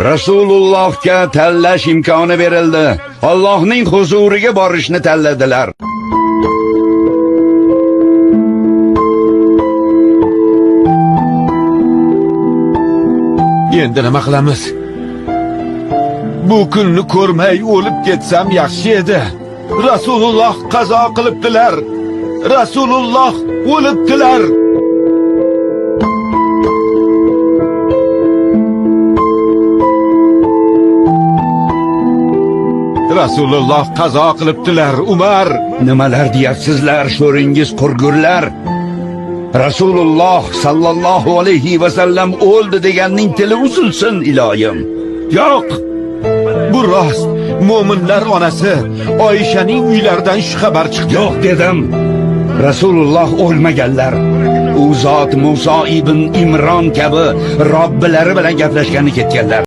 Rasulullohga tanlash imkoni berildi. Allohning huzuriga borishni tanladilar. Endi nima qilamiz? Bu kunni ko'rmay o'lib ketsam yaxshi edi. Rasululloh qazo qilibdilar. Rasululloh o'libdilar. Rasululloh qazo qilibdilar, Umar. Nimalar deyapsizlar, sho'ringiz qurgurlar? Rasululloh sallallohu alayhi va sallam o'ldi deganning tili uzilsin iloyim. Yo'q, Bu rost. Mo'minlar onasi Oyshaning uylaridan shu xabar chiqdi. yo'q dedim. Rasululloh o'lmaganlar. U zot Muso ibn Imron kabi Robbilari bilan gaplashgani ketganlar.